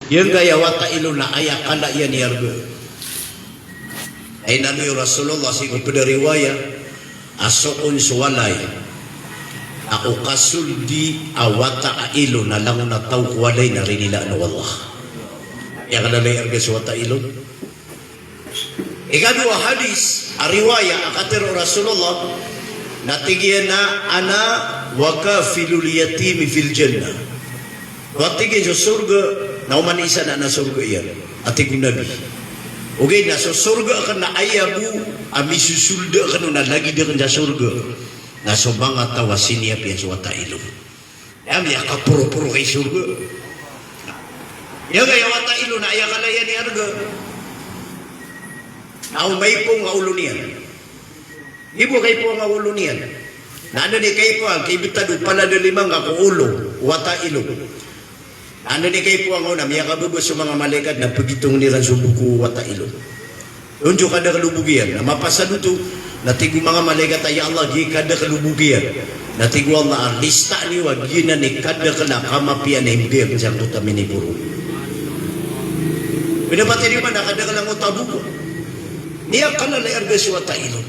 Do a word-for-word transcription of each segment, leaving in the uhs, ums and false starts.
Giyangkaya wata ilo na aya kala iyan i arga. Ay, inaloy o Rasulullah sii ko pd a riwaya a so on so walay a o kasoldi a wata a ilo na langon a taw ko walay na rinilaan o Allah. Aya kala i arga so wata ilo. Ikadowa a hadis a riwaya a katharo o Rasulullah na tig iyan a, "Ana wa kafilul yatimi fil jannah." Oway, tig iyan, so sorga na oman i isa na, na sorga iyan. A tig o Nabi, ogaid na so sorga akn na aya bo a misosolda akn on a lagid akn sa sorga na so manga taw a siniyap iyan so wata ilo. Aya miyakaporoporo i sorga. Aya kaya wata ilo na aya kala iyan i arga. Na o maipoon a olo niyan. Di bo kaipoon a olo niyan. Na anda di kaipoon, kaibtad o palad a lima nga ko olo o wata ilo. Na anda di kaipoon a olo na miyakababa so manga malaikat na pagitong iran so boko o wata ilo. Onto kadakl o bok iyan, na mapasad oto, na tig o manga malaikat a, "Ya Allah, giya kadakl o bok iyan." Na tig o Allah a, "Lista niyo a giyanan i kadakl a kamapiya na imbiyag sa angkoto a miniboro." Pd a pati di man a kadakl angkoto a bok. Aya kala i arga so wata ilo.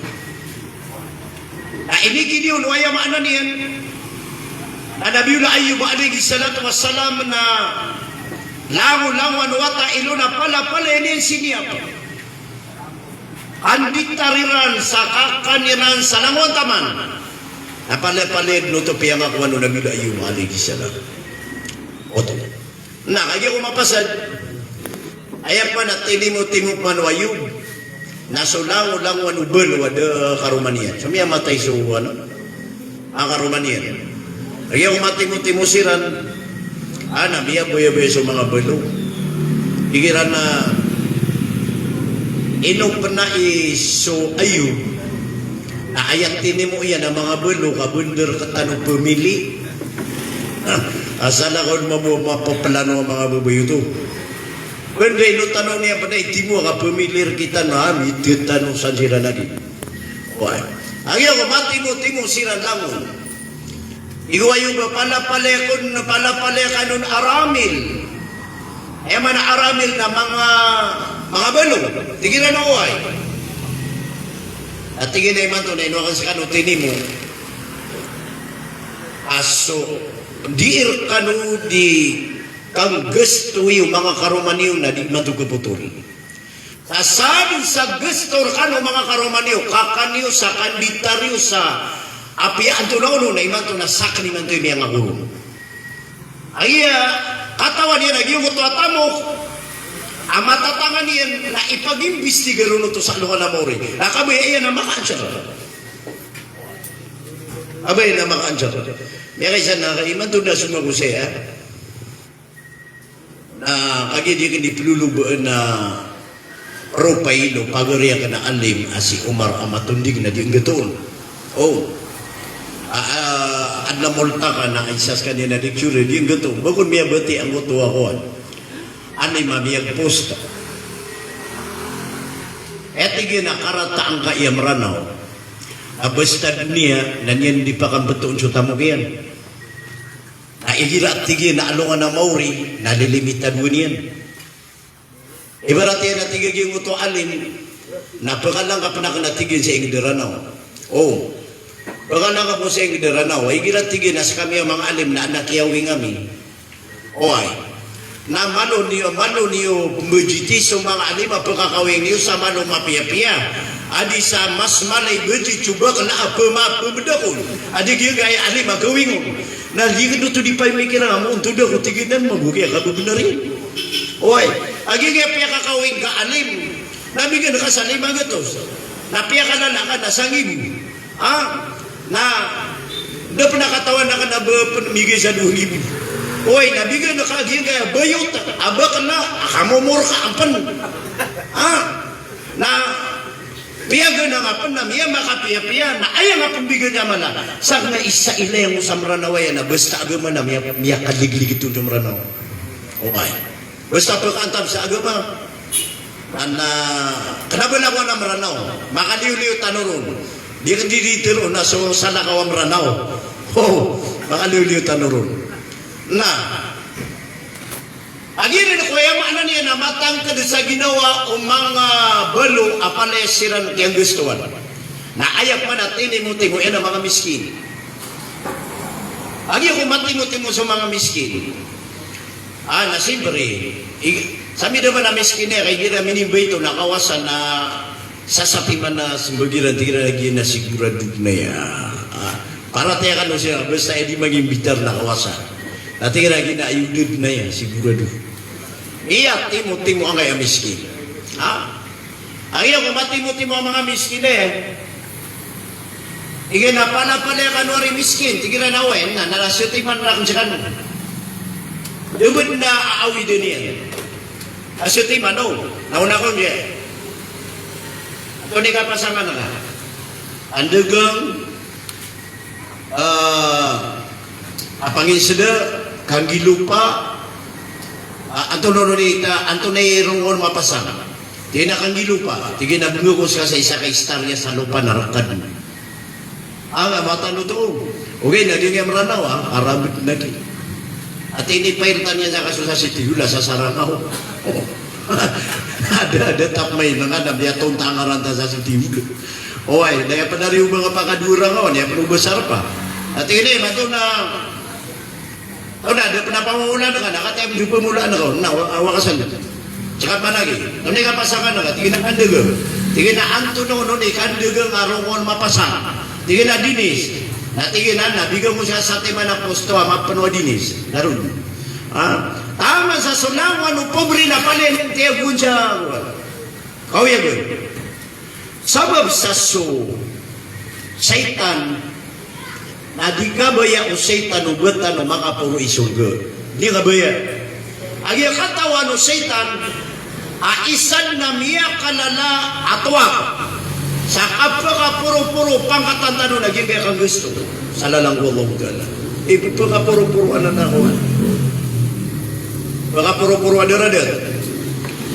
Na inigid iyan o aya maana niyan a Nabiyullah Ayyub alayhis salatu wassalam na langolangon o wata ilo na palapalaya niyan siniyap. Kanditar iran sa kakan iran sa langon taman. Na palapalaya dn oto piyangakowan o Nabiyullah Ayyub alayhis salam. Oto. Na kagiya ko mapasad, aya pman a tinimotimo pman o Ayyub na so langolangon o balo a da karoma niyan. So miyamatay so, ano, a karoma niyan. Kagiya ko matimotimo siran, a, na miyaboyaboya so manga balo. Tig iran a, ino pn a i so Ayyub na aya tinimo iyan a manga balo ka bndar rktano pamili. A, salakaw on mambo mapaplano a manga babay oto. Pn da ino tano niyan pn a itimo a kapamili rktano, a, mitharo tano san siran a di. Oway. Kagiya ko matimotimo siran langon. Tig o Ayyub a palapalaya kon, palapalaya kano on aramil. Aya maana aramil na manga, manga balo. Tig iran a oway. Na tig iyan a imanto na ino akn skano tinimo a so dii rkano di kanggastowi o manga karoma niyo na di imanto kapotol. Sa sadn sa gasto rkano o manga karoma niyo, kakan iyo, sa kanditar iyo, sa apiya antonaa on, na imanto na sakn imanto i miyangakoron. Aya katawan iyan a giyangkoto a tamok a matatangan iyan na ipagimbistigar on oto sa alongan a maori. Na kabaya iyan a maka-answer. Kabaya iyan a maka-answer. Miyakaisa na imanto na somiyong ko saya. Na kagiya di akn di plolobaan a profile o pagari akn a alim a si Omar Amatonding na di nggato on. O. A, a, adn a molta ka na isa skaniyan a lecturer, di nggato on. Ba kon miyabati angkoto a kowan. Alim a miyag-post. Aya tig iyan a karata angkaya Mranaw a basta doniya na niyan di pakambtoon so tamok iyan. Na igira tig iyan a alongan a maori na lilimited on iyan. Ibarat iyan a tig a giyangkoto a alim na pkalangkap akn a tig iyan sa ingd a Ranaw. O. Pkalangkap ko sa ingd a Ranaw. Igira tig iyan a skami a manga alim na adn a kiyawing ami. Oway. Na malo niyo, malo niyo mbajiti so manga alim a pkakawing niyo sa malo mapiyapiya. A di sa mas mala i bajit so bakla a pma-, pmdakol. A di giyangkaya alim a kawing on. Na di kn oto di pamikiran a montod ako, tig iyan, mambo kiya kababnar iyan. Oway, a giyangkaya piyakakawing ka alim, na bigan ka sa lima gatos. Na piyakalala ka na sa nggibo. Ha? Na da pn a katawan akn a ba pn migay sa dowa nggibo. Oway, na bigan ka a giyangkaya bayot a bakla a kamomor ka ampn. Ha? Na piyaganangan pn a miyamakapiyapiya, na aya nga pn bigan iyan a mala. Sakn a isa i layang o sa Mranaw aya na basta agama na miya-, miyakaligligit on so Mranaw. Oway. Basta pkaantab sa agama. Na, na, kna ba lako a Mranaw. Makaliyoliyo tano ron. Di kn di di tero na so salakaw a Mranaw. O, makaliyoliyo tano ron. Na, Agiya dn ko aya maana niyan na matangkd sa ginawa o manga balo a palaya siran kiyanggastowan. Na aya pman a tinimotimo iyan a manga miskin. Agiya ko matimotimo so manga miskin. Ah, na siyempre, i-, sa miyaoma a miskin iyan, ka igira minimbayto na kawasa na sasatiman a smbag iran, tig iran a giya na sigurado dn aya. Ah, paratiyaya kano siya, basta aya di mangimbitar na kawasa. Na tig iran a giya na ayodn dn aya, sigurado. Iya, timotimo angkaya miskin. Ha? Agiya ko matimotimo a manga miskin iyan. Tig iyan a palapalaya kano ari miskin, tig iran a oway, na, na satiman rakn skano. Da bd na aawidn iyan. A satiman, o, na ona kon iyan. Antonaa i kapasangan ka? Andagang, ah, a panginsda, kanggilopa, ah, antonaa ron i ta-, antonaa i ron kon mapasang. Tig iyan a kanggilopa, tig iyan a bngko ska sa isa ka istar iyan sa lopa na rkad. Ah, matano to. Ogaid na di niyan Mranaw, ah, Arab na ki. Ati ini pairtan iyan sa kaso sa Sitihol a sasarang ako. Ada, ada tap may na nga na miyatonta ngaran ta sa Sitihol. Oway, na aya pn ari o manga pakadowa rang ako, na aya pn o basar pa. Ati ini, mato na, o na, da pn a pamomolaan ka, na kataya pn o pamomolaan ka, na, wa-, wa kasan. Ska pn lagi, antonaa i kapasangan ka, tig iyan a kandagang. Tig iyan a antonaa on i kandagang a ron kon mapasang. Tig iyan a dinis. Na tig iyan a, na bigan ko ska satiman a posto a mapno a dinis. Na ron. Ha? Taman sa so langowan o pobre na palaya niyan tiyagoon sa, kaoyagan. Sabap sa so shaytan, na di kabaya o shaytan o ba tano makaporo i sorga. Di kabaya. Agiya katawan o shaytan a isa dn a miyakalala a tawak sa kapakaporoporo o pangkatan tano na giyangkaya kanggasto sa lalan ko Allahu Ta'ala. Ipakaporoporo anan a kowan. Pakaporoporo a daradat.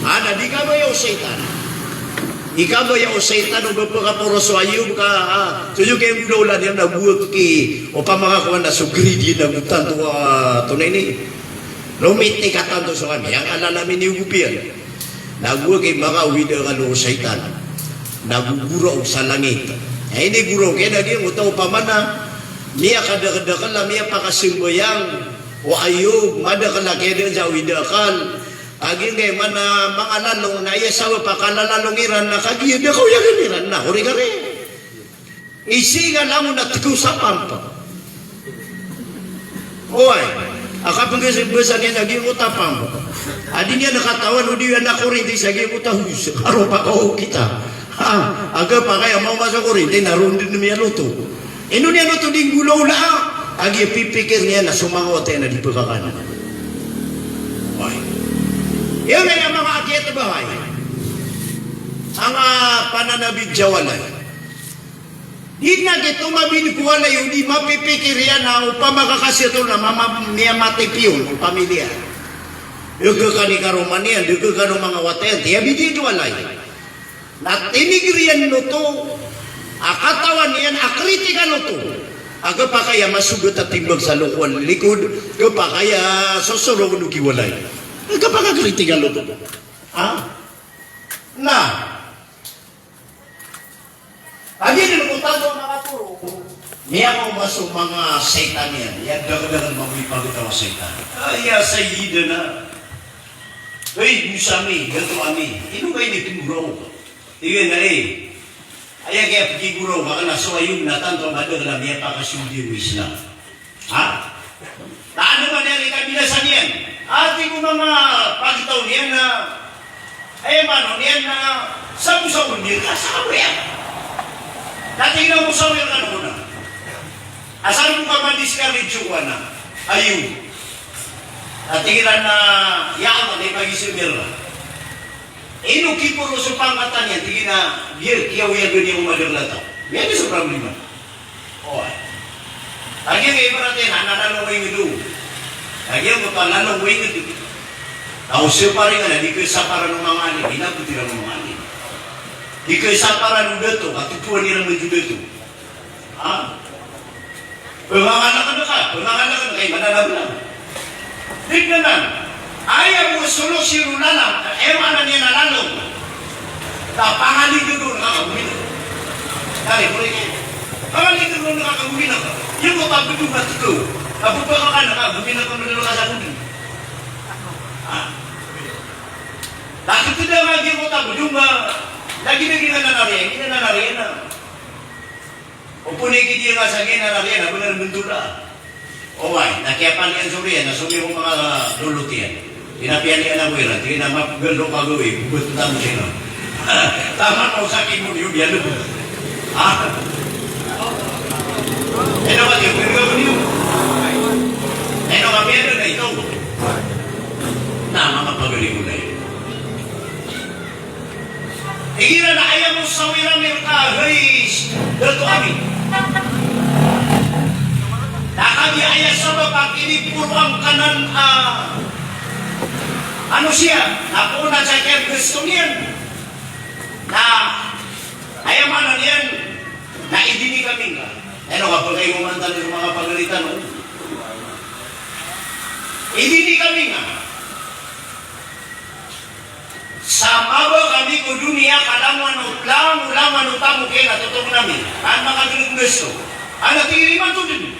Ana, di kabaya o shaytan. Di kabaya o shaytan o ba pkaporo so Ayub ka, ah, so iyo kiyangolawla niyan na gowani, opama ka kowan na so greedy na go tanto, ah, antonaa ini. Lomiti ka tanto so kami, aya kalala mi niyo go piyan. Na gowani makaawid a kalo o shaytan. Na gogoraok sa langit. Aya inigoraok iyan a giyangkoto opama na miyakadakdakl a miyapakasambayang o Ayub, madakl a kiyadaan sa awid a akal. Kagiya ngka iman a manga lalong na aya sabap a kalalalong iran na kagiya da kaoyagan iran na kori kari. Isa i langon a tkaw sa pump. Oway, a kapnggasbasa niyan a giyangkoto a pump a di niyan katawan o di niyan korinti sa giyangkoto a hose. Karo pakaokit a. Ha, a kapakay a mawma so korinti na ron dn miyaloto. Ino niyan oto di nggolawlaa, a giya pipikir iyan na so manga wata iyan a di pkakan. Oway. Iyan aya manga akiyat a bahay. Anga pananabid sa walay. Di na giyoto mabin ko walay o di mapipikir iyan a opama ka kasi oto na mama-, miyamatay piyon o pamilya. Dkha kani karoma niyan, dkha kano manga wata iyan, tiyabid iyan ko walay. Na tinigr iyan oto a katawan iyan a kritikal oto a kapakay a masogat a timbang sa loko a likod, kapakay a sosorong o kiwalay. Kapakakritikal oto. Ha? Na, kagiya dn ko tanto a makaporo, miyakaoma so manga shaytan iyan, aya dakdakl a manga ipagtaw a shaytan. Ah, ya Sayyidana. Hey, Musa mi, gato ami, ino ka inigoraok? Tig iyan a, eh, aya kiyapkigoraok akn na so Ayub na tanto a madakl a miyapakasold iyan o Islam. Ha? Na ano man iyan i kabinasa niyan? Ati ko manga pagtaw niyan na, aya maana niyan na, sabosaboan iyan ka, sabo iyan. Na tig iyan a, mosawir kano ko na. Asar ko ka madiscourage ko ana. Ayub. Na tig iran a, ya Allah, na ipagismir. Ino kiporo so pangkatan iyan, tig iyan a, giya kiyaoyagan iyan o madakl a taw. Giya di so problema. Oway. Kagiya ibarat iyan a lalong o ingd o. Kagiya ko ta lalong o ingd o. Taw separing ana, di kasaparan o manga alim, inabot iran o manga alim. Di kasaparan o dato, katotoan iran man so dato. Ha? Pmangalakn ka, pmangalakn ka, imananabla. Tig anan. Aya bo solo siro lalang, aya maana niyan na lalang. Na pangaligd on ka ka gomina. Tari, bori ki. Pangaligd on ka ka gomina. Iyo ko pagdong ka tito. Apo ba ka ka gomina ka madalo ka sa gomina. Ah. Lagid tida nga iyo ko pagdong ka. Lagid lagi nga nanariyan, nanariyan na. Opama na giya nga sa giya na lagid iyan a bnar a bntola. Oway, na kiyapalian so oriyan, na somiyong ko manga lolot iyan. Inapiyalian ako iran, tig iyan a mapgalo ka gawii, bobot tano sino. Taman o sakit mo, di ko biyalo. Ha? Ino ka tiyo, pwede ka ba niyo? Ino ka biyalo na ito? Na, manga pagaling mo na yun. Igira na aya mo sawiran iyan ka, hay dato ami. Na kagiya aya sabap a kiniporo angka nan a manusiya, na poon a sa kiyagosto niyan. Na aya maana niyan, na idini kami ngka. Ino ka pagkayoman tano so manga pagalitan, no? Idini kami ngka. Sa maba kami ko doniya ka langowan o, langowan o tamok iyan a totongon ami. An makagosto. An a tig iyan imanto dn.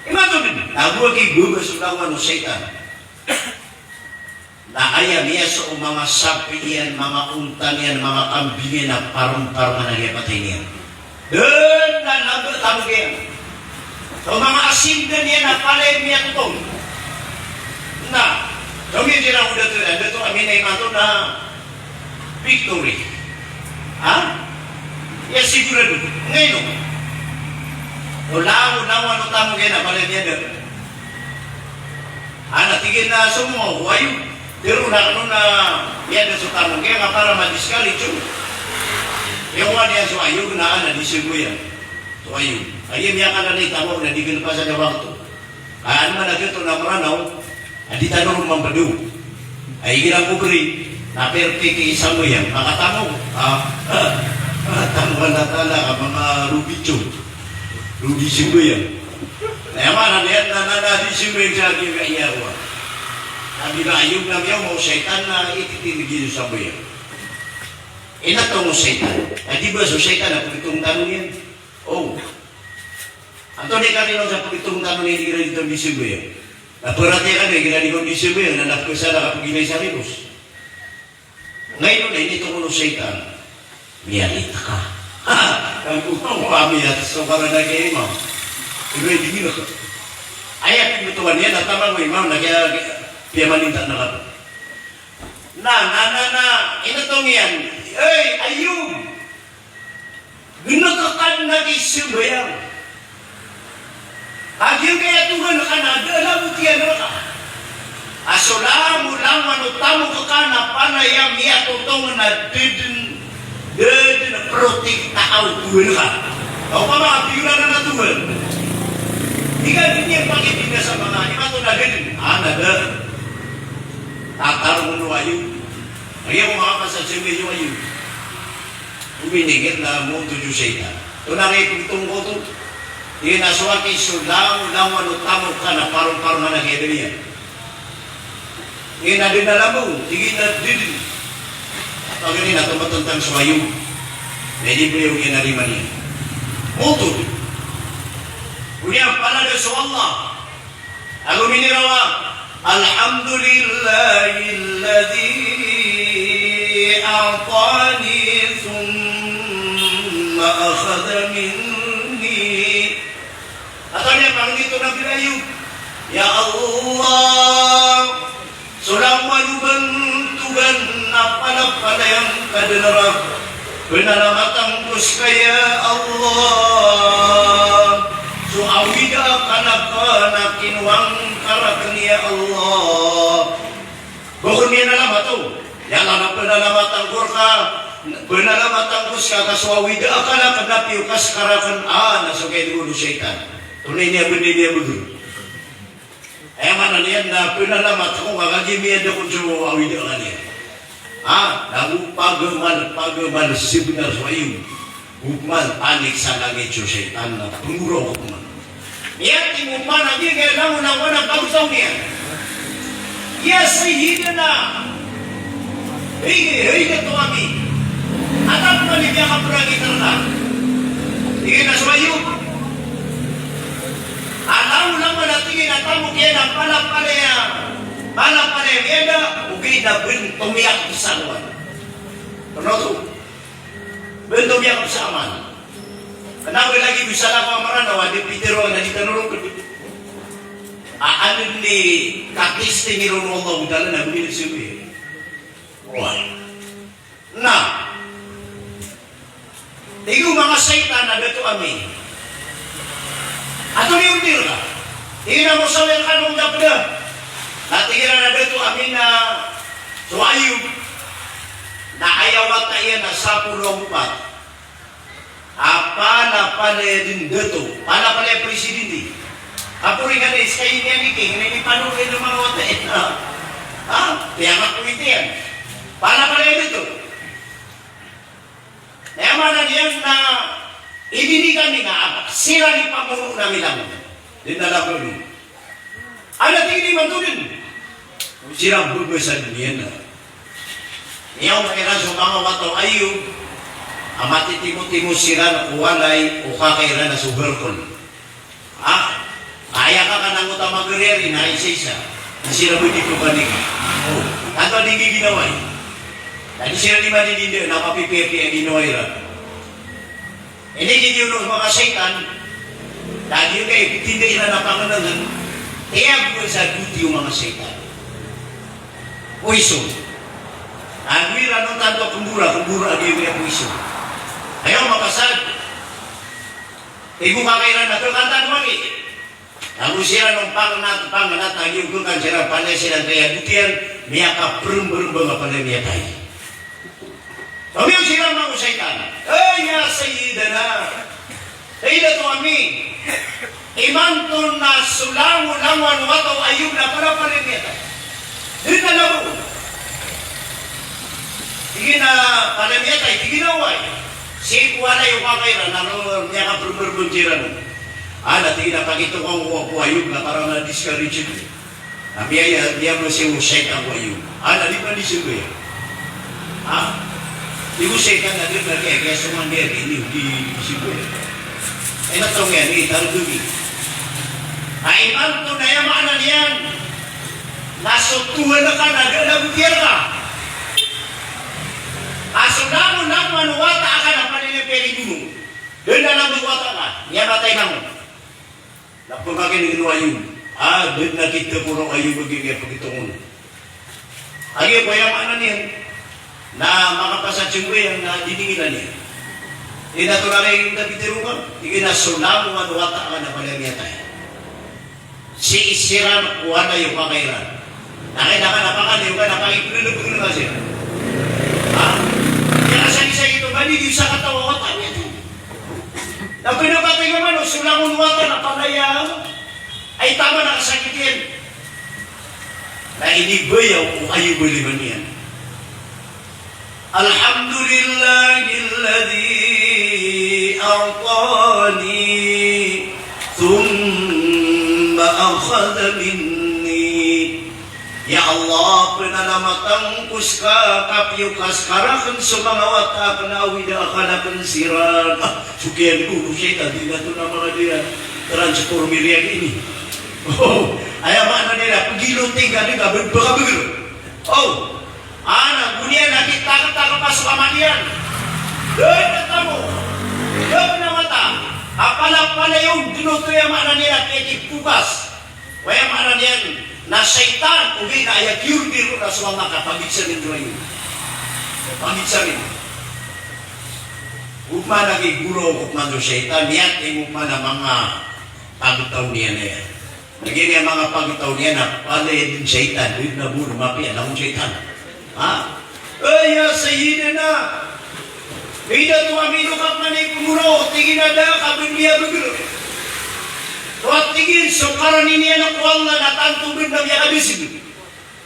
Imanto dn. Na go a kibaba so langowan o shaytan. Na aya miyasowa o manga sapi iyan, manga onta niyan, manga kambing iyan a parmparongan a giyapatay niyan. Dn na lamba tamok iyan. So manga asin dn iyan a palaya miyatotong. Na so miyatharo o dato, dato ami na imanto na victory. Ha? Iya sigurado. Ngeno? O langowan o tamok iyan a palaya miyada. An a tig iyan a somo ko ayo. Tero na kano na miyada so tamok iyan a para madiskal i Joe. Iyan ko aya so ayo na an a di siyogo iyan. So ayo. Aya miyakan a di tamok na di gnpasad a wakto. Ka an man a gato na Mranaw a di tano ron mambado. Ay igira ko gri na perfect i sambayang, makatamok. Ah, tamok a natala ka manga robicho. Rodi siyogo iyan. Na aya maana niyan na, na, na di siyogo iyan sa di ka iya wa. Na bila ayo na miyaoma o shaytan na ititinigi so sambayang. Inatong o shaytan. Na di ba so shaytan a pagitong tano niyan? O. Antonaa i karino sa pagitong tano niyan igira di tano di siyogo iyan? Na paratiyaya kano igira di tano di siyogo iyan na napkasala ka pagilay sa riros. Ngeno na initong o shaytan. Miyalit ka. Kanggo ko kami at so karana kay imam. Iba di gina ka. Aya pimituan iyan na taman o imam na kaya piyamalinta na ka. Na, na, na, na, initong iyan. Ey, Ayub. Gnk ka na di sambayang. Kagiya kaya togan ka na da a labot iyan rka a so langolangowan o tamok ka na palaya miyatotong na da dn, da dn protekta o togan ka. Opama a piyoran a togan. Di ka dn iyan pakibinasa manga imanto na da dn. A na da. Tatarong o Ayub. Aya ko makapasad sa iyo, Ayub. Ominigit na montod so shaytan. Tonaa i pagitong ko oto? Tig iyan a so aki so langolangowan o tamok ka na paromparongan a kiyadn iyan. Tig iyan a dn a lambaw, tig iyan a dn. Paganay na tomatantang so Ayub. Na di beliau iyan a di man iyan. Montod. Odi na palaya so Allah. Ago miniraw a, "Alhamdulillahilladhi a'tani thumma akhadha minni." Atharo niyan pangni o Nabi Ayub, "Ya Allah, so langowan o bantogan na palapalaya ngka dn rakn. Pnalamatan ko ska, ya Allah. So awida akal akn a kinowa ngka rakn, ya Allah." Ba kon miyanalamat o, ya Allah, na pnalamatan ko rka, pnalamatan ko ska ka so awida akal akn na piyo ka ska rakn, a na so kay dn o shaytan. Tonaa i niyan bnay niyan bgr. Aya maana niyan na pnalamat ako ka kagiya miyada kon so awida akal iyan. Ha, na go pagamal, pagamal sbnar so Ayub. Go pman panik sa langit so shaytan na pnggora o pman. Miyatimo pman a giya langolangowan a pagtaw niyan. Ya Sayyidina, hay, hay dato ami, a taman i miyakaprangit rka. Tig iyan a so Ayub a langolangon a tig iyan a tamok iyan a palapalaya, palapalaya miyada, ogaid na bn tomiyakp sa kowan. Pn oto. Bn tomiyakp sa amal. Kna ba lagid o salakaw a Mranaw a di pitharo na di tano roo kd a adn i katisting iron o Allahu Ta'ala na bgay na sii. Oway. Na tig o manga shaytan a dato ami, antonaa i order ka? Tig iyan a mosawir ka o da pd. Na tig iran a dato ami na so Ayub na aya wata iyan na sapolo ago pat a palapalaya dn dato, palapalaya presidente. Kapori ka na iska ini a niking, na inipanoro iyan a manga wata iyan a, ha? Piyakakomite iyan. Palapalaya dato. Na aya maana niyan na inini kami na siran i pamonoon ami langon. Dn a langon. Ana tig iyan imanto dn. Siran bbasa dn iyan a. Iyaoma iran so manga wata o Ayub a matitimotimo siran ko walay o kaka iran a so Herkol. Ah, aya kaka na angkoto a magariari na isaisa. Na siran bo di pkaniga. O, tanto a di giginawai. Na di siran di manindinda na mapipiyapiya ginawa iran. Ini di giyono o manga shaytan, na giyoto i ptindg iran a pangnngn, tiyago sa goti o manga shaytan. Poison. Ago iran on tanto kmbora, kmbora a giyoto i poison. Aya makasad, tig o kaka iran a khakan tano magi. Ago siran on pangnat, pangnat a giyoto, khakan siran, palaya siran kaya goti iyan, miyakaprmbrmbng a palaya miyatay. Pamiyaw siran manga shaytan. Ay, ya Sayyidana. Hay dato ami. Imanto na so langolangon o wata o Ayub na palapalaya miyatay. Dn a labo. Tig iyan a palaya miyatay, tig iyan a oway. Sii ko walay o kaka iran, na miyakaprmbrmbng siran. Ana tig iyan a pakitokaw ko ko Ayub na para na-discourage. Na miyaya, miyamasi o shaytan ko Ayub. Ana di pn di smbay. Ha? Tig o shaytan a di pn di, kaya so man di, di, di, di smbay. Aya mataan iyan, itardo di. Na imanto na aya maana niyan na so Tuhan ka na da a labo iyan ka. A so langolangon o wata ka na palaya piyaribono. Da a labo o wata ka, miyamatay langon. Na pkakin'g o Ayub a da dn a kitaporo o Ayub a giya pagitong on. A giya ko aya maana niyan na makapasad sii ko aya na didingilan iyan. Ina to na kay inda pitero ka, tig iyan a so langolangon o wata ka na palaya miyatay. Sii siran ko walay o kaka iran. Na kay na ka na pakaliyo ka na pakiplelebeng na ka siran. Ha? Aya kasakit-sakit o ba di di sakataw a wata miyatay. Na pd a patay ka man o so langon o wata na palaya. Ay taman a kasakit iyan. Na inibaya o Ayub a lima niyan. Alhamdulillahilladhi a'tani thumma akhadha minni. Ya Allah, panalamatan ko ska, kapiya ka ska rakn so manga wata akn a awida akn rakn siran. Ah, so kiyan ko, o shaytan, di na to na manga diyan. Transformer iyan ini. Oh, aya maana niyan na pgiloting ka dn ka bn pkabgr. Oh, ana, go niyan a kitaktakpa so kamalian. Dn a tamok, dn a mata a palapalaya on dn oto, aya maana niyan na kiyakipokas. Aya maana niyan na shaytan, ogaid na aya kiyordir on na so Allah ka pagidsamin roo. Pagidsamin. Opama na kigoro, opama so shaytan, miyatay opama na manga pagtaw niyan aya. Lagid iyan a manga pagtaw niyan na palaya dn shaytan, dn a bo na mapiya, langon shaytan. Ha? Ay, ya Sayyidina, ida to a mino ka pman i pngoro, tig iyan a da ka bn miyabgr. Oway, tig iyan, so karani niyan ko Allah na tanto bn na miyakadasig.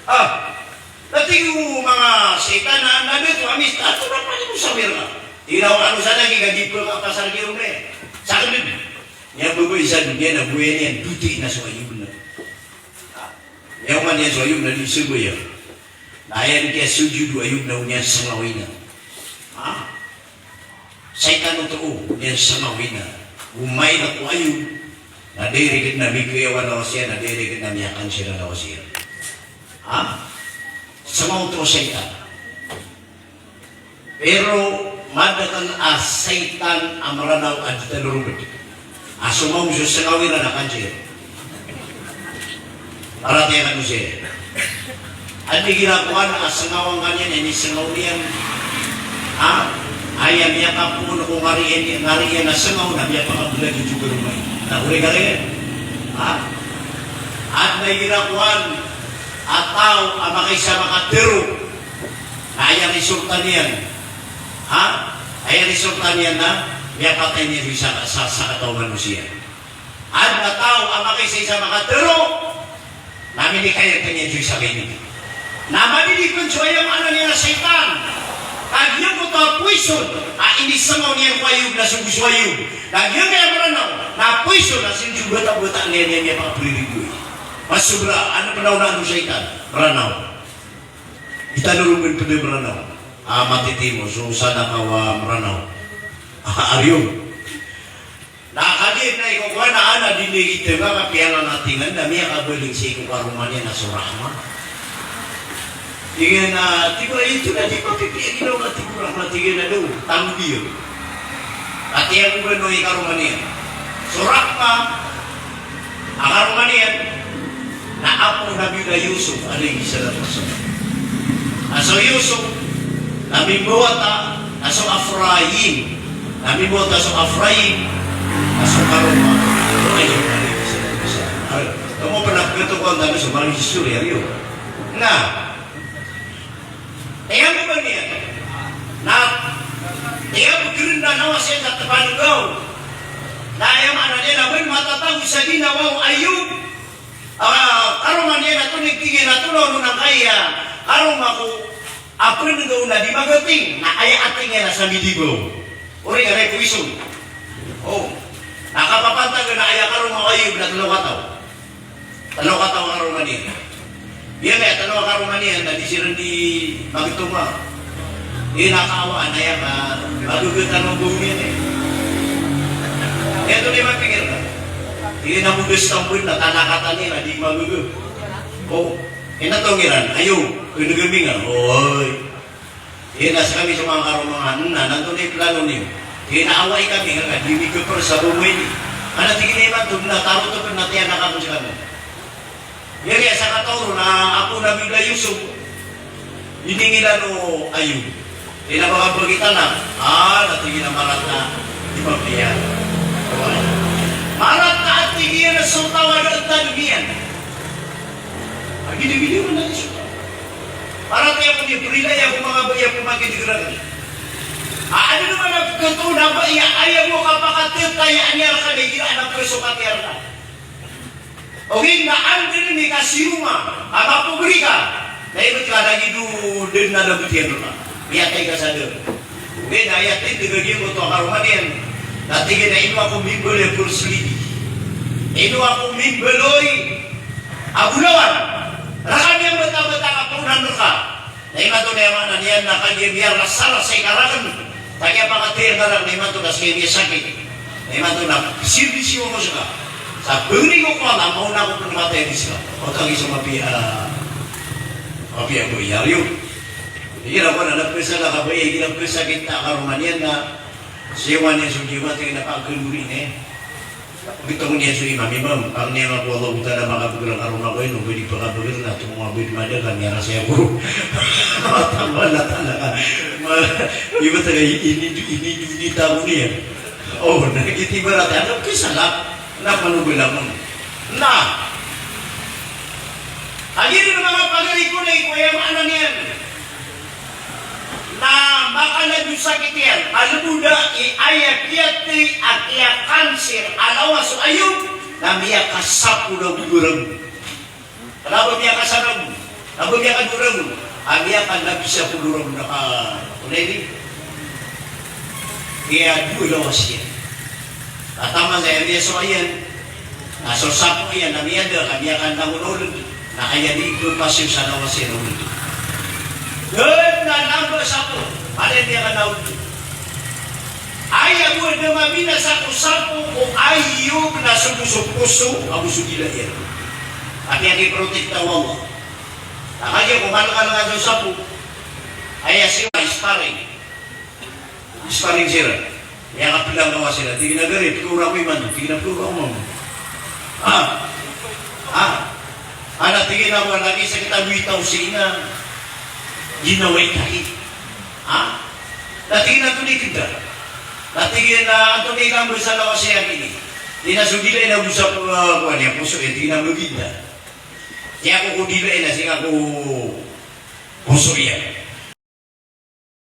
Ah, na tig o manga shaytan a, na da to a mista, tanto na pman i mosawir ka. Tig iyan a, ano sa lagi ka di pn ka pasar di ron eh. Sakn dn. Aya babay sa doniya na bowai niyan, doti na so Ayub na. Aya oman iyan so Ayub na di sembaya. Na aya niyan kiyasujud o Ayub na o niyan sangawina. Ha? Saitan oto o niyan sangawina. Omaina ko Ayub na direct na mikiyawa lawas iyan, na direct na miyakanser a lawas iyan. Ha? Sangaw oto o saitan. Pero madakl a saitan a Mranaw a di tano rombed. A so maong so sangaw iran na kanser. Paratiyaya kano siya. Anda igira kowan a sangaw angkaniyan, inisangaw niyan. Ha? Aya miyakapoon ko ngari iyan, ngari iyan a sangaw na miyapakablag i jogar o mai. Na oriyan ka iyan. Ha? Anda igira kowan a taw a makaisa makatharo. Na aya resulta niyan, ha? Aya resulta niyan na miyapatay niyan so isa sa, sa, sakataw a manosiya. Adn a taw a makaisa-isa makatharo, na minikayatan iyan so isa ka inibig. Na madidi pn so aya maana niyan a saitan. Ka giyangkoto a poison a inisangaw niyan ko Ayub na so bo so Ayub. Na giyangkaya Mranaw na poison a sii so bata-bata niyan, niyan miyapakapririgoi. Masobra, ano pn a onaan o saitan? Mranaw. Di tano ron pn pd a Mranaw. A, matitimo so sadaka a Mranaw. A, ariyo. Na kagiya na iko kowan a ana di na itnga ka piyananatingan na miyakabaling sii ko karoma niyan a so Rahma. Tig iyan a, tig o, ito na di mapipiya ginawa ka, tig o Rahma, tig iyan a, do, tanggi iyo. Ati ako ba no i karoma niyan. So Rahma, a karoma niyan na apo o Nabiyullah Yusuf alayhis salatu wassalam. Na so Yusuf na mimbawata a so Afrayim, na mimbawata a so Afrayim a so karoma o Ayub alayhis salatu wassalam. Ay, kamo pn a pkatokawan tano so manga istorya iyo. Na Tiyambo ba niyan? Na tiyambo, kna lawas iyan sa tpanogaw. Na aya maana niyan na ba matatago sa ginawa o Ayub a karoma niyan a tonaa i tig iyan a tonaa on angkaya karoma ko a pngaw na di magating, na aya a tig iyan a sa midibaw. Oriyan ka na i poison. O. Na kapapantag na aya karoma o Ayub na tlo kataw. Tlo kataw a karoma niyan. Aya tlo a karoma niyan na di siran di magtonga. Aya kaawa na aya ka, magaga tano bo niyan, e. Aya tonaa i mapikir ka. Aya na modas tano bo na tanakatan iyan na di magaga. O, aya tonaa iran, ayo, knggminga. Oy. Aya na skami so manga karoma nga, na antonaa i plano niyo? Aya na awai kami nga ka di mi kapr sa bo mo ini. Ana tig iyan a imanto na tarotop na tiyanak ako skami. Aya a sakataw ron na apo o Nabiyullah Yusuf, iningilan o Ayub. Aya na ba ka pagitanak? A, na tig iyan a marat a di mapiya. Marat a tig iyan a so taw a da a tadm iyan. A gidagidi ron na di so taw. Paratiyaya ko niyo, prilaya ko manga babay a pmakin'g rakn. A adn man a pkatoon a babay a aya bo kapakatatayaan iyan rka na igira adn a pkasokat iyan rka. Ogaid na anda dn i kasiroma a mapobrika, na ibt ka lagid o da dn a lagid iyan rka. Miyatay ka sa da. Ogaid na aya tindg a giyangkoto a karoma niyan na tig iyan a ino ako mimbaloy a Bruce Lee. Ino ako mimbaloy a bolawan. Rka niyan btang-btang a poon rka. Na imanto na aya maana niyan na kagiya miyarasarasa i karakn. Kagiya pakatay a karakn na imanto na ska i miyasakit. Na imanto na sirbisi ako ska. Sa bngni ko ko Allah, maona ako pn matay di ska. O kagiya so mapiya, mapiya bo iyariyo. Igira ko na pkasala ka ba, igira pkasakit a karoma niyan na siyawan iyan so jiwa, tig iyan a pagkandori niyan. Gitong niyan so imam, imam, pangni ako Allahu Ta'ala makabagr a karoma ko ino, ba di pakabagr na tomo a ba di mada ka miyarasay ako. Tama na talaga. Ma, iba taga ini, ini, ini tao niyan. O, na, iti ibarat, ano, kisalap, na, panogolamon. Na, Agi ron a manga pagari ko na iko aya maana niyan na makalabi o sakit iyan, kalbo da i aya kiyatay a kiyakanser a lawas o Ayub, na miyakasapolo a ragon. Kna ba miyakasapolo a ragon? Kna ba miyakadorang? A miyakalabi sapolo a ragon a ka, onay di. Kiyadowa lawas iyan. Ka taman sa aya miyasowa iyan. Na so sapo iyan na miyada ka miyakantangon a olog. Na kaya di ko pasiyo sa nawasiya na oto. Dn na namba sapo, pada di ka na oto. Aya bo a da mabinasa ko sapo ko ayog na so bo so poso ago so dila iyan. Ati a kiprotekta o Allah. Na kagiya ko malngalnga so sapo, aya siran sparring. Sparring siran. Aya kaplang ka wasi na, tig iyan a, "Gari, pkhaora ko imanto." Tig iyan a, "Pkhaora ko mambo." Ah. Ah. Ana, tig iyan a, "Wala, lagi sa kita witaw sii na ginawa i kaki." Ah. Na tig iyan a, "Antonaa i kda?" Na tig iyan a, "Antonaa i namba sa nawasiya akn ini?" Tig iyan a, "So dila iyan ago sa, ah, kowan iyan, poso iyan." Tig iyan a, "Maginda." Tig iyan a, "Ko ko dila iyan a sii ko poso iyan."